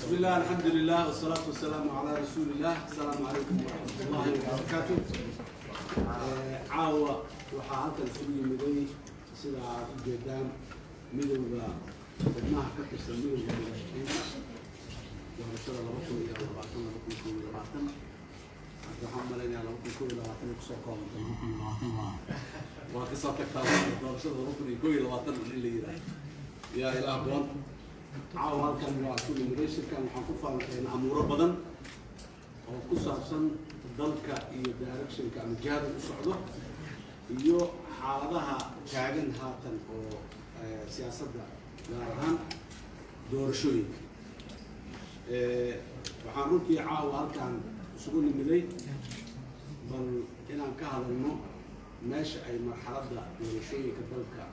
بسم الله، الحمد لله، والصلاة والسلام على رسول الله. السلام عليكم ورحمة الله وبركاته. Caawa waxaa halkan isugu yimiday, sida aad u jeedaan, midowda xubnaha ka tirsan midowda murashaxiinta doorashada 2020, 2021. Hadda waxaan malaynayaa 2021 ay kusoo koobantay. 2020 waa kasoo tagtaa. Doorashada 2021 in la yidhaahdo yaa ilaa aqoon. Caawa halkan waa ku yimiday shirkan. Waxaan ku falanqeynaa amuuro badan oo ku saabsan dalka iyo directionka ama jihada u socdo iyo xaaladaha taagan haatan oo siyaasadda, gaar ahaan doorashooyinka. Waxaan runtii caawa halkan isugu nimiday bal inaan ka hadalno meesha ay marxaladda doorashooyinka dalka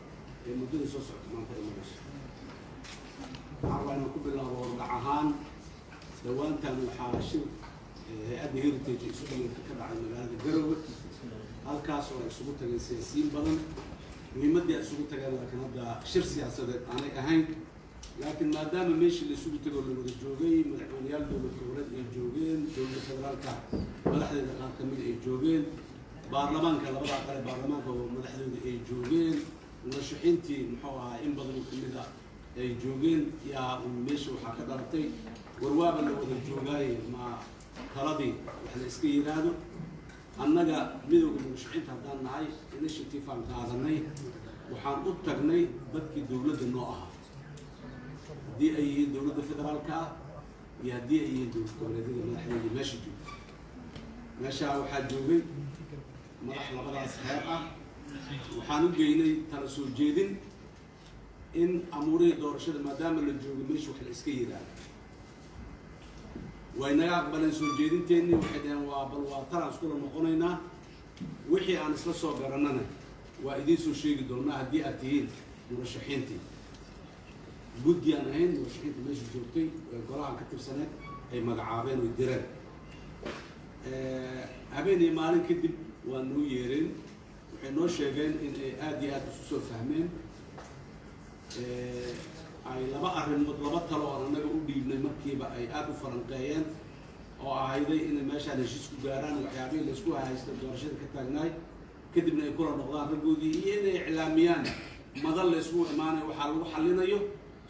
ee muddada soo socota maanta ay marayso. Waxaan rabaa inaan ku bilaabo hordhac ahaan. Dhawaantan waxaa shir hay-adda Heritage isugu yeerta ka dhacay magaalada Garowe, halkaas oo ay isugu tageen siyaasiyiin badan. Muhiimaddii ay isugu tageen laakiin hadda shir siyaasadeed aanay ahayn, laakiin maadaama meeshii la isugu tegoo la wada joogay, madaxweyneyaal dowlad goboleed ay joogeen, dowladda federaalka madaxdeeda qaar kamid ay joogeen, baarlamaanka labada aqale baarlamaanka oo madaxdooda ay joogeen, murashaxiintii muxuu ahaa in badan oo kamid a ay joogeen, yaa meesha waxaa ka dhalatay warwaaba la wada joogaaye ma taladii wax la iska yiraahdo. Annaga midowda murashaxiinta haddaan nahay, initiative aan qaadanay. Waxaan u tagnay dadkii dowladda noo ahaa, haddii ay yihiin dowladda federaalka ah iyo haddii ay yihiin dowlad goboleedyada madaxdeedii meesha joogta. Meeshaa waxaa joogay madax labadaas heer ah. Waxaan u geynay tala soo jeedin in amuurihii doorashada, maadaama la joogo meesha, wax la iska yiraahdo. Way naga aqbaleen soo jeedinteennii. Waxay dhaheen, waa bal waa talaan iskula noqonaynaa, wixii aan isla soo garannana waa idiin soo sheegi doonaa haddii aad tihiin murashaxiintii. Guddi aan ahayn murashaxiinta meesha joogtay ee golahan ka tirsaneed ay magacaabeen oy direen. Habeen iyo maalin kadib waa noo yeereen. Waxay noo sheegeen in ay aada iyo aada isu soo fahmeen, ay laba arrimood, laba talo oon annaga u dhiibnay markiiba ay aada u falanqeeyeen, oo ahayday inay meeshaan heshiis ku gaaraan waxyaabihii laysku haysta doorashada ka taagnaay, kadibna ay kula noqdaan raggoodii, iyo inay iclaamiyaan madal la isugu imaanayo waxaa lagu xallinayo,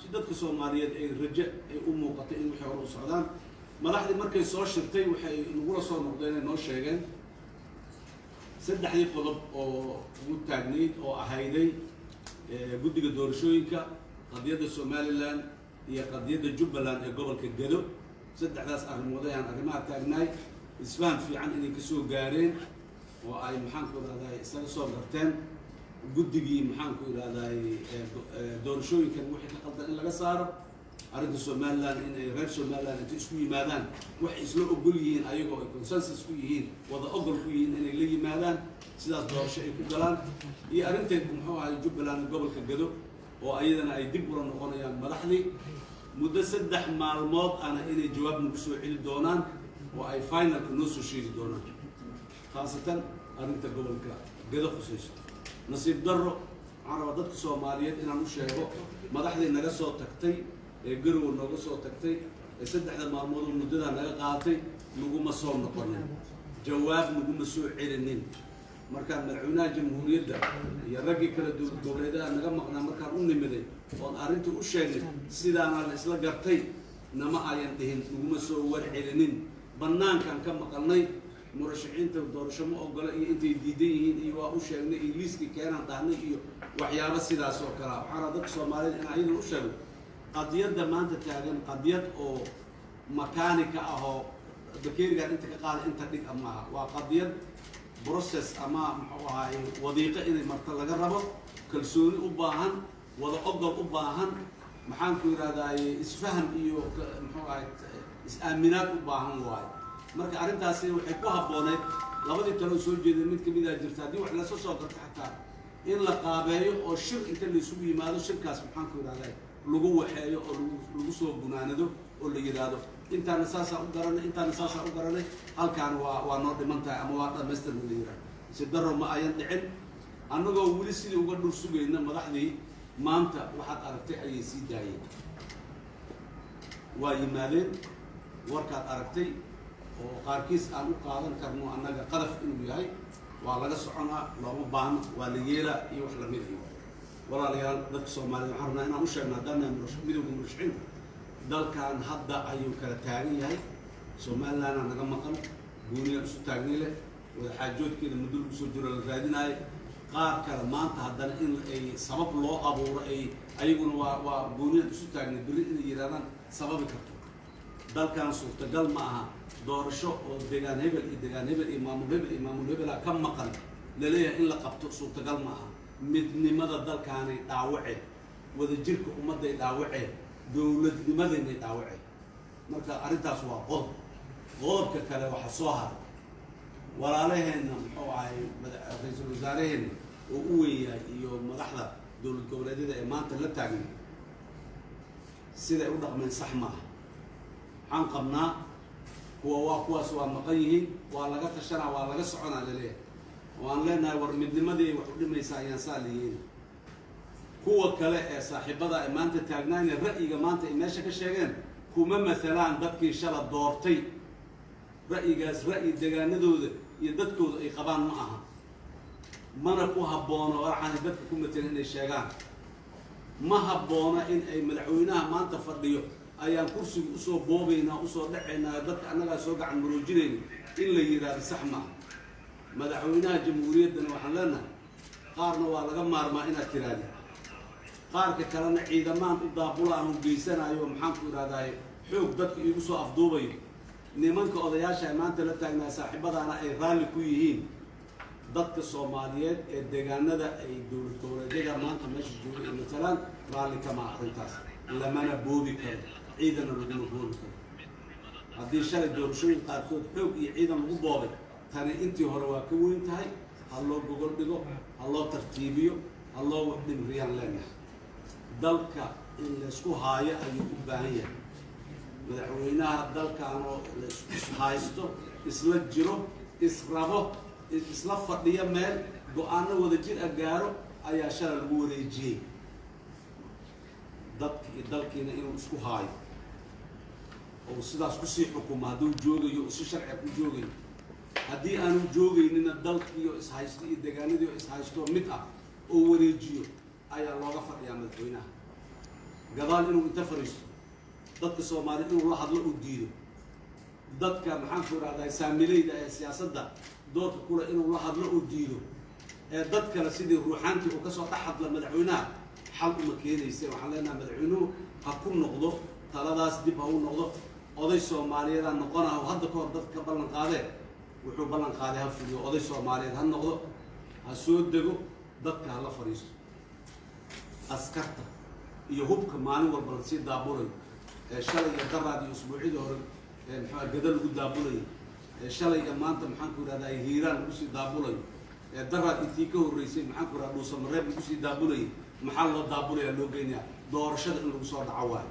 si dadka Soomaaliyeed ay rajo ay u muuqato in waxay hore u socdaan. Madaxdii markay soo shirtay, waxay nagula soo noqdeen ay noo sheegeen saddexdii qodob oo ugu taagnayd, oo ahayday guddiga doorashooyinka, qadiyadda Somaliland iyo qadiyadda Jubbaland ee gobolka Gedo. Saddexdaas arrimood ayaan arrimaha taagnaay isfaham fiican inay kasoo gaareen oo ay, maxaanku irahday, isaga soo garteen guddigii, maxaanku irahday, doorashooyinkan wixii ka qaldan in laga saaro, arrinta Somaliland in ay reer Somaliland inta isku yimaadaan waxay isla ogol yihiin, ayagoo ay consensus ku yihiin, wada ogol ku yihiin, inay la yimaadaan, sidaas doorasho ay ku galaan, iyo arrinteed, muxuu ahay, Jubbaland, gobolka Gado, oo ayadana ay dib ula noqonayaan madaxdii muddo 3 maalmood ana inay jawaab nagu soo celi doonaan oo ay finalka noo soo sheegi doonaan, khaasatan arrinta gobolka Gado khusayso. Nasiib darro, waxaan rabaa dadka Soomaaliyeed inaan u sheego, madaxdii naga soo tagtay ee Garowe nooga soo tagtay ee saddexda maalmood oo muddadaa naga qaadatay naguma soo noqonin, jawaab naguma soo celinin. Markaan madaxweynaha jamhuuriyadda iyo raggii kala dowlad goboleedyada naga maqnaa markaan u nimiday oon arrintii u sheegnay, sidaana la isla gartay nama ayan dhihin, naguma soo warcelinin. Bannaankaan ka maqalnay murashaxiinta doorasho ma ogola iyo intay diidan yihiin iyo waa u sheegnay iyo liiskii keenaan dhahnay iyo waxyaabo sidaas oo kalea. Waxaan rabaa dadka Soomaaliyed inaan ayadan u sheegno qadiyadda maanta taagan qadiyad oo makaanika ah oo bakeerigan inta ka qaada inta dhig a maaha. Waa qadiyad process ama, muxuu ahaay, wadiiqo inay marto laga rabo, kalsooni u baahan, wada ogol u baahan, maxaan ku yidhahdaay, isfaham iyo muxuu ahay, is-aaminaad u baahan waayo. Marka arrintaasi waxay ku habbooneyd labadii taloo soo jeeday mid kamid a jirta, haddii wax lasoo soo garto xataa in la qaabeeyo oo shir inta la isugu yimaado, shirkaas, maxaan ku yidhahdaa, lagu waxeeyo oo lagu soo gunaanado oo la yidhaahdo intaana saasaa u garanay, intaana saasaa u garanay, halkaan waa noo dhiman tahay ama waa dhamaystirna la yidhahdo. Si daro ma ayan dhicin. Annagoo weli sidii uga dhul sugayna madaxdii, maanta waxaad aragtay ayay sii daayeen. Waa yimaadeen warkaad aragtay oo qaarkiis aan u qaadan karno annaga qadaf inuu yahay, waa laga soconaa, looma baahno, waa la yeelaa iyo wax lamid iyo. Walaalayaal, dadka Soomaaliyed waxaan rabnaa inaan u sheegno, haddaan nahay midowga murashaxiinta, dalkan hadda ayuu kala taagan yahay. Somalilandna naga maqan, gooniyaa isu taagnay leh, wadaxaajoodkeeda muddo lagu soo jiro la raadinaayo. Qaar kale maanta haddana in ay sabab loo abuuro, ay ayaguna waa gooniyaan isu taagnay berri inay yidhahdaan sababi karto. Dalkan suurtagal ma aha doorasho oo degaan hebel iyo degaan hebel iyo maamul hebel iyo maamul hebelaa ka maqan laleeyahay in la qabto, suurtagal ma aha. Midnimada dalkaanay dhaawacee, wadajirka ummadday dhaawacee, dowladnimadeynay dhaawacee. Marka arrintaas waa qodob. Qodobka kale waxaa soo haray walaalaheenna, muxuu ahay, ra-iisul wasaaraheenna oo u weyn yahay iyo madaxda dowlad goboleedyada ee maanta la taagnay, siday u dhaqmeen sax ma aha. Waxaan qabnaa kuwa waa kuwaas waa maqan yihiin, waa laga tashanaa, waa laga soconaa laleeyahay. Waan leenahay, war midnimadii wax u dhimaysaa ayaan saa la yeeli. Kuwa kale ee saaxiibada ay maanta taagnaayna ra'yiga maanta ay meesha ka sheegeen kuma mathalaan dadkii shala doortay. Ra'yigaas ra'yi degaanadooda iyo dadkooda ay qabaan ma aha, mana ku habboono waxaanay dadka ku matalan inay sheegaan. Ma habboona in ay madaxweynaha maanta fadhiyo ayaan kursiga usoo boobaynaa, usoo dhacaynaa, dadka annagaa soo gacan maroojinayna in la yidhaahdo sax maaha. Madaxweynaha jamhuuriyaddana waxaan leenahay, qaarna waa laga maarmaa inaad tiraahdi, qaarka kalena ciidamaan u daabula aan geysanayo, maxaan ku idhahdaye, xoog dadka iigu soo afduubayo. Nimanka odayaasha ay maanta la taagnaa saaxiibadaana ay raalli ku yihiin dadka Soomaaliyeed ee deegaanada ay dowlad goboleedyada maanta meesha jooga ay matalaan raalli kama arrintaas. Lamana boobi karo, ciidana laguma boobi karo. Haddii shalay doorashooyin qaarkood xoog iyo ciidan lagu boobay, tani intii hore waa ka weyn tahay. Ha loo gogol dhigo, ha loo tartiibiyo, ha loo dhimriyaan leenahay. Dalka in laysku haayo ayuu u baahan yahay. Madaxweynaha dalkanoo la haysto, isla jiro, israbo, isla fadhiyo, meel go-aano wada jir ah gaaro ayaa shalay lagu wareejiyey. Dadki iyo dalkiina inuu isku haayo oo sidaas kusii xukumo hadduu joogayo oo si sharciga ku joogayo. Haddii aanu joogaynina, dalkiioo ishaysto iyo deegaanadii oo ishaysto mid ah oo wareejiyo ayaa looga fadhiyaa madaxweynaha. Gadaal inuu inta fadhiisto dadka Soomaaliya inuu la hadlo uu diido, dadka, maxaan ku idhahdaa, saamileyda ee siyaasadda doorka kule inuu la hadlo uu diido, ee dad kale sidii ruuxaantii uu kasoo dhex hadla madaxweynaha, xal uma keenaysa. Waxaan leenahay, madaxweynuhu ha ku noqdo taladaas, dib ha u noqdo. Oday Soomaaliyeedaa noqonaha hadda ka hor dadka ka ballan qaadee, wuxuu ballan qaaday ha fuliyo. Oday Soomaaliyeed ha noqdo, ha soo dego, dadka ha la fadhiisto. Askarta iyo hubka maalin walba lasii daabulayo ee shalay iyo daraad iyo usbuucyadii hore ee maxaa gada lagu daabulayo, ee shalay iyo maanta, maxaan ku idhahdaa, Hiiraan lagu sii daabulayo, ee daraad intii ka horreysay, maxaan ku idhahdaa, Dhuusamareeb lagu sii daabulayay, maxaa loo daabulaya, loo geynayaa? Doorashada in lagu soo dhaco waayo.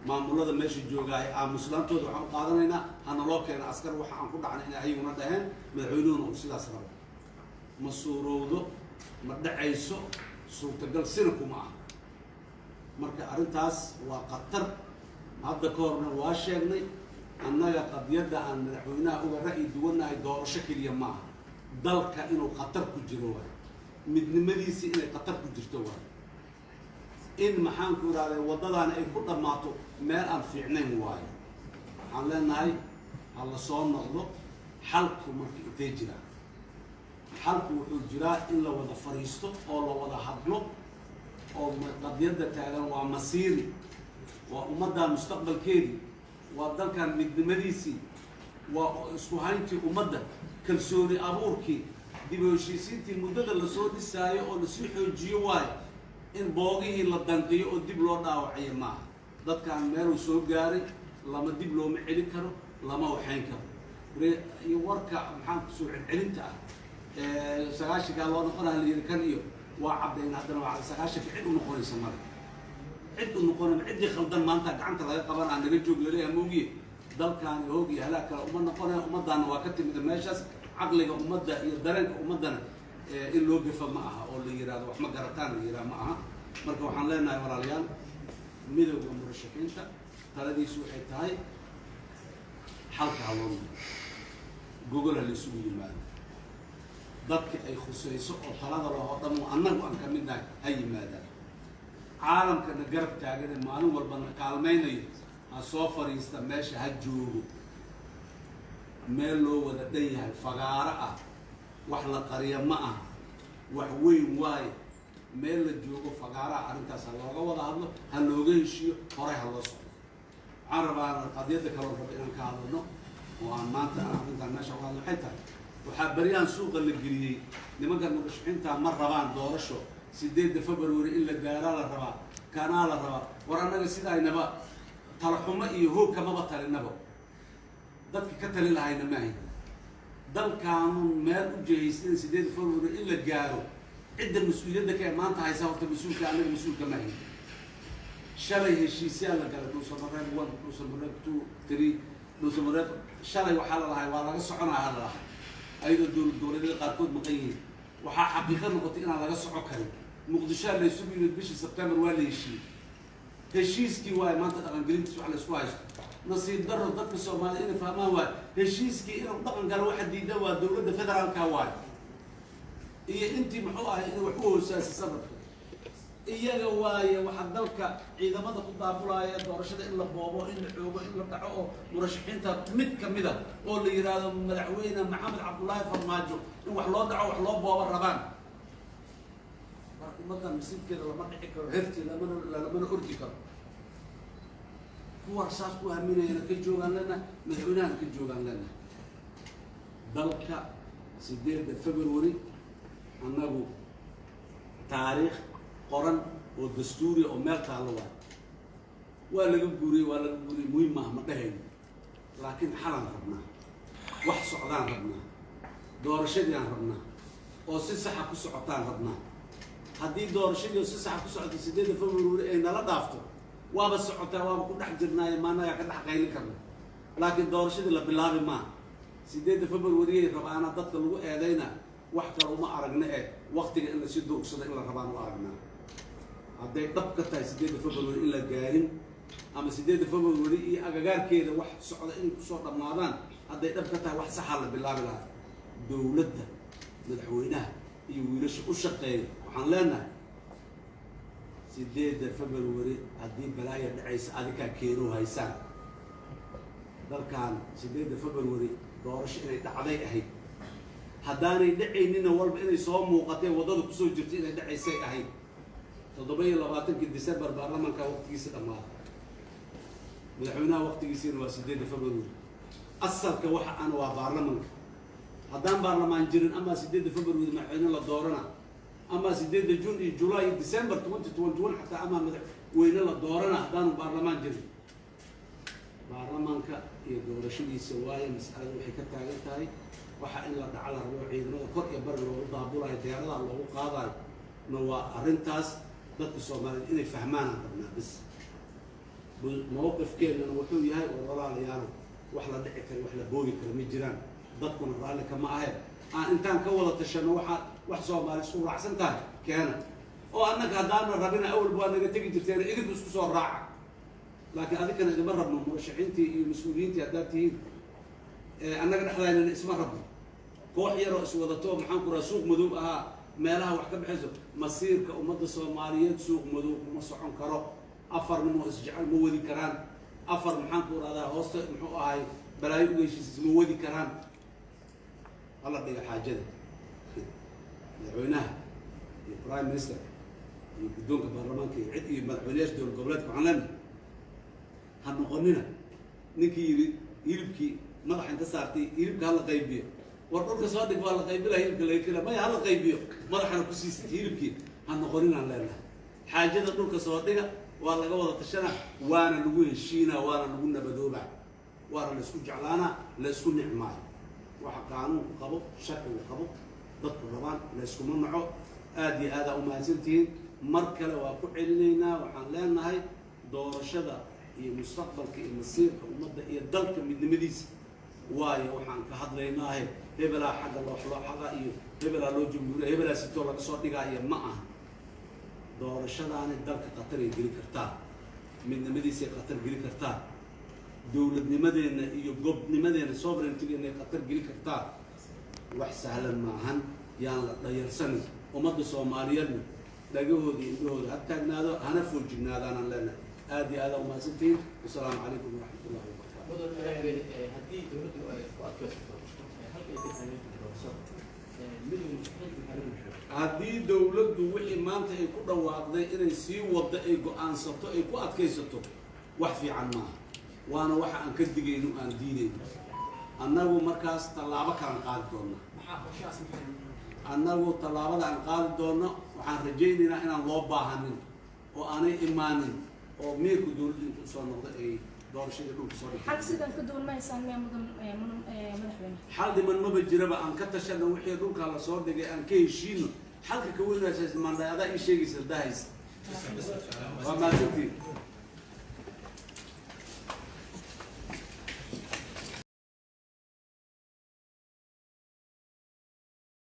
Maamulada meesha joogaay aamuslaantooda waxaan u qaadanaynaa hana loo keeno askar, waxa aan ku dhacnay inay ayaguna dhaheen, madaxweynuhuna uu sidaas rabo. Ma suurowdo, ma dhacayso, suurtagal sina kuma ah. Marka arrintaas waa khatar. Hadda ka horna waa sheegnay, annaga qadiyadda aan madaxweynaha uga ra'yi duwannahay doorasho keliya ma aha. Dalka inuu khatar ku jiro waayo, midnimadiisii inay khatar ku jirto waayo, in, maxaan ku idhahday, waddadaana ay ku dhammaato meel aan fiicnayn waayo. Waxaan leenahay, ha la soo noqdo. Xalku marka intee jiraa? Xalku wuxuu jiraa in la wada fadhiisto oo la wada hadlo oo qadiyadda taagan waa masiiri, waa ummaddan mustaqbalkeedii, waa dalkan midnimadiisii, waa isku hayntii ummadda, kalsooni abuurkii, dib u heshiisiintii muddada lasoo dhisaayo oo lasii xoojiyo waayo. In boogihii la danqiyo oo dib loo dhaawaciyo maaha. Dadkan meeluu soo gaaray lama dib looma celin karo, lama waxayn karo. Iyo warka, maxaan kusoo celcelinta ah, 90-kaa loo noqonaya la yidhi, kan iyo waa caddayn. Haddana waa 90-ka, cid u noqonaysa male, cid u noqonayma. Ciddii khaldan maanta gacanta laga qabanaa, naga joog laleeyahay moogiye, dalkaani hoog iyo halaag kale uma noqonaya. Ummaddaana waa ka timid meeshaas. Caqliga ummadda iyo dareenka ummaddana in loo gefa ma aha oo la yihahdo wax ma garataan la yihahdo ma aha. Marka waxaan leenahay, walaalayaal, midowda murashaxiinta Taladiisu waxay tahay xalka ha loo noqdo, gogol ha la isugu yimaado, dadka ay khusayso oo talada lahoo dhan oo annagu aan ka mid nahay ha yimaadaan. Caalamkana garab taagane maalin walba na kaalmaynayo ha soo fadhiista meesha, ha joogo meel loo wada dhan yahay, fagaaro ah. Wax la qariya ma aha, wax weyn waaye. Meel la joogo fagaaraha arrintaas ha looga wada hadlo, ha looga heshiiyo, horey ha loo socdo. Waxaan rabaa qadiyadda kaloo raba inaan ka hadalno oo aan maanta aan arrintaan meesha uga hadlo waxay tahay, waxaa beryahan suuqa la geliyey nimanka murashaxiinta ma rabaan doorasho 8-da February in la gaaraa la rabaa, kanaa la rabaa. War annaga sidaynaba talaxumo iyo hoog kamaba talinaba, dadka ka tali lahayna maahin. Dalkaanu meel u jehaysan 8-da February in la gaaro, cidda mas-uuliyadda ka ee maanta haysa horta mas-uulka, annaga mas-uulka maahin. Shalay heshiisyaa la galay, Dhuusamareeb 1, Dhuusamareeb 2, 3, Dhuusamareeb. Shalay waxaa la lahay waa laga soconaa ha la lahay, ayadoo dowlad goboleedyada qaarkood maqan yihiin. Waxaa xaqiiqo noqotay inaan laga soco karin. Muqdishoa la isugu yimid bishii Sebtembar, waa la heshiiyey. Heshiiskii waayo maanta dhaqangelintiis wax la isku haysto. Nasiib daro, dadka Soomaalida inay fahmaan waayo, heshiiskii inuu dhaqan galo waxa diida waa dowladda federaalka waayo iyo intii muxuu ahay inay wax u hoosaasi rabto iyaga waaye. Waxaa dalka ciidamada ku daabulaya doorashada in la boobo, in la xoogo, in la dhaco, oo murashaxiinta mid kamid a oo la yidhaahdo Madaxweyne Maxamed Cabdullaahi Farmaajo in wax loo dhaco, wax loo boobo rabaan. Marka ummaddan masiibkeeda lama dhici karo, herti lamana ordi karo. Kuwa saas ku haminayana ka joogaan lena, madaxweynahana ka joogaan lena. Dalka 8-da February annagu taariikh qoran oo dastuuriya oo meel taallo waay. Waa laga guuriyey, waa laga guuriyey, muhiim maaha ma dhehayno, laakiin xalaan rabnaa, wax socdaan rabnaa, doorashadii aan rabnaa oo si saxa ku socotaan rabnaa. Haddii doorashadii oo si saxa ku socota 8-da February ay nala dhaafto, waaba socotaa, waaba ku dhex jirnaaye, maanagaa ka dhex qaylin karna. Laakiin doorashadii la bilaabi maaha 8-da Februaryay rabaana dadka lagu eedayna. Wax kale uma aragna eh, waktiga in lasii durugsado in la rabaan u aragnaa. Hadday dhab ka tahay 8-da February in la gaarin ama 8-da February iyo agagaarkeeda wax socda inay kusoo dhammaadaan, hadday dhab ka tahay, wax saxaa la bilaabi lahaa. Dowladda, madaxweynaha iyo wiilasha u shaqeeya waxaan leenahay, 8-da February haddii balaaya dhacaysa, adikaa keenoo haysaan. Dalkan 8-da February doorasho inay dhacday ahayd. Haddaanay dhacaynina, walba inay soo muuqatee waddada kusoo jirtay inay dhacaysay ahayd. 27-kii December baarlamanka waqtigiisa dhammaaday, madaxweynaha waqtigiisiina waa 8-da February. Asalka waxa ana waa baarlamanka. Haddaan baarlamaan jirin, ama 8-da February madaxweyne la doorana, ama 8-da June iyo July iyo December 2021 xataa ama madaxweyne la doorana, haddaanu baarlamaan jirin, baarlamaanka iyo doorashadiisa waayo mas'alada waxay ka taagan tahay. Waxa in la dhaca la rabo, ciidamada kor iyo bari loogu daabulayo, diyaaradaha loogu qaadayo na waa arrintaas. Dadka Soomaaliyeed inay fahmaanaan rabnaa bis. Mawqifkeennana wuxuu yahay, war walaalayaalo, wax la dhici kara, wax la boogi kara ma jiraan. Dadkuna raalli kama ahe. Aan intaan ka wada tashano waxaa wax Soomaali isku raacsan tahay keena, oo annaga haddaana rabina awalba waa naga tegi jirteen, idinku isku soo raaca. Laakiin adinkana idima rabno, murashaxiintii iyo mas-uuliyiintii haddaad tihiin. Annaga dhexdaynana isma rabno, koox yaroo iswadato, maxaan ku raha, suuq madow ahaa meelaha wax ka bixayso. Masiirka ummadda Soomaaliyeed suuq madow kuma socon karo. Afar nin oo isjecel ma wadi karaan. Afar, maxaan ku rahdaa, hoosta muxuu ahay balaayo uga heshiisiis ma wadi karaan. Hala dhiga xaajada. Madaxweynaha iyo prime minister iyo guddoonka baarlamaanka iyo cid iyo madaxweynayaasha dowlad goboleedka waxaan leenahay, ha noqonina ninkii yidhi hilibkii madaxa inta saartay, hilibka hala qaybiyo. War dhulka soo dhig, waa la qaybinaya hilibka laga kela maya, hala qaybiyo, madaxana ku siisid hilibkii, ha noqoninaan leenahay. Xaajada dhulka soo dhiga, waa laga wada tashana, waana lagu heshiinaa, waana lagu nabadoobaa, waana la isku jeclaanaa, la isku nicmaayo. Waxa qaanuunku qabo, sharcigu qabo, dadku rabaan la iskuma naco. Aada iyo aadaa umahadsantihiin. Mar kale waa ku celinaynaa, waxaan leenahay doorashada iyo mustaqbalka iyo masiirka ummadda iyo dalka midnimadiisa waayo waxaan ka hadlaynaahe. Hebelaa xagga looxlooxada iyo hebelaa loo jamhuuriya, hebelaa sitoo laga soo dhigaa iyo ma aha. Doorashadaani dalka khataray geli kartaa. Midnimadiisay khatar geli kartaa, dowladnimadeenna iyo gobnimadeenna, sovereignty-geenna ay khatar geli kartaa. Wax sahlan maahan, yaan la dhayalsanin. Ummadda Soomaaliyeedna dhagahooda iyo indhahooda ha taagnaado, hana foojignaadaanaan leenahay. Aad iyo aada umahadsantihiin. Wasalaamu calaykum waraxmat ullahi wabarakatu. Mudan madaxweyne, haddii dowladdu ay ku adkaysato halka ay ka taagan doorashada, Midowga Musharaxiinta maxaa lagu heshiiyey? Haddii dowladdu wixii maanta ay ku dhawaaqday inay sii waddo, ay go-aansato, ay ku adkaysato, wax fiican maaha, waana waxa aan ka digayno, aan diidayno annagu. Markaas tallaabo kalaan qaadi doonnaa. Maxaa qorshahaas maxay? Annagu tallaabada aan qaadi doonno, waxaan rajaynaynaa inaan loo baahanin oo aanay imaanin, oo miirku dowladdu intu usoo noqdo ay doorashadii dhulka soo Xal dhigtay. Sidan ka duwan ma haysaan miya, mudan mudan madaxweyne? Xal dhiman maba jiraba. Aan ka tashano wixii dhulkaa lasoo dhigay, aan ka heshiino. Xalka ka weynaysa mandhay adaa ii sheegaysa dahaysa. Waa mahadsantiin.